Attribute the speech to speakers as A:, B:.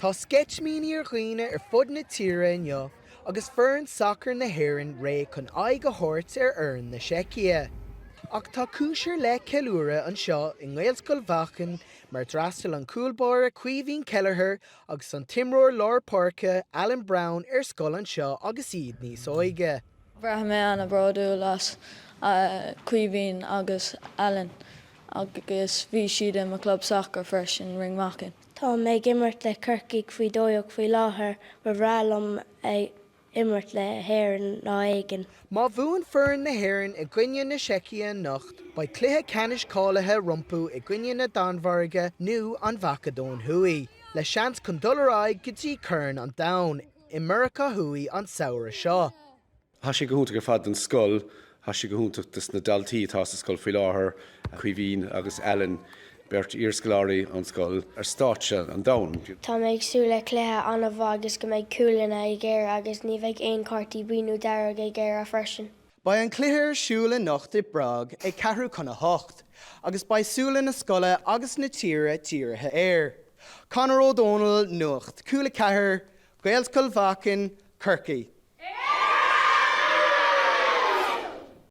A: Tá sceitimíní ar dhaoine ar fud na tíre inniu agus foireann sacair na hÉireann réidh chun aghaidh a thabhairt ar fhoireann na Seicia. Ach tá cúis ar leith ceiliúradh anseo i nGaelscoil Mhachain mar d'fhreastail an cúl báire Caoimhín Kelleher agus an t-imreoir lár páirce Alan Browne ar scoil anseo agus iad níos óige.
B: Bhraith mé an-bhródúil as Caoimhín agus Alan agus bhí siad i mo chlub sacair freisin, Ringmahon.
C: Tá mé ag imirt le Corcaigh faoi 12 faoi láthair, ba bhreá liom imirt le hÉirinn lá éigin.
A: Má bhuann foireann na hÉireann i gcoinne na Seicia anocht, beidh cluiche ceannais cáilithe rompu i gcoinne na Danmhairge nó an Mhacadóin Thuaidh, le seans chun dul ar aghaidh go dtí Corn an Domhain. i Meiriceá Thuaidh an samhradh seo.
D: Tá sé go hiontach ar fad don scoil, tá sé go hiontach dos na daltaí atá sa scoil faoi láthair, Caoimhín agus Alan, beirt iarscoláirí ón scoil, ar stáitse an domhain.
C: Tá mé ag súil le cluiche an-mhaith agus go mbeidh cúlanna ag Éire agus ní bheidh aon cártaí buí nó dearg ag Éire freisin.
A: Beidh an cluiche ar siúl anocht i bPrág ag ceathrú chun a hocht agus beidh súile na scoile agus na tíre dírithe air. Conor Ó Dónaill, Nuacht, Cúla 4, Gaelscoil Mhachain, Corcaigh.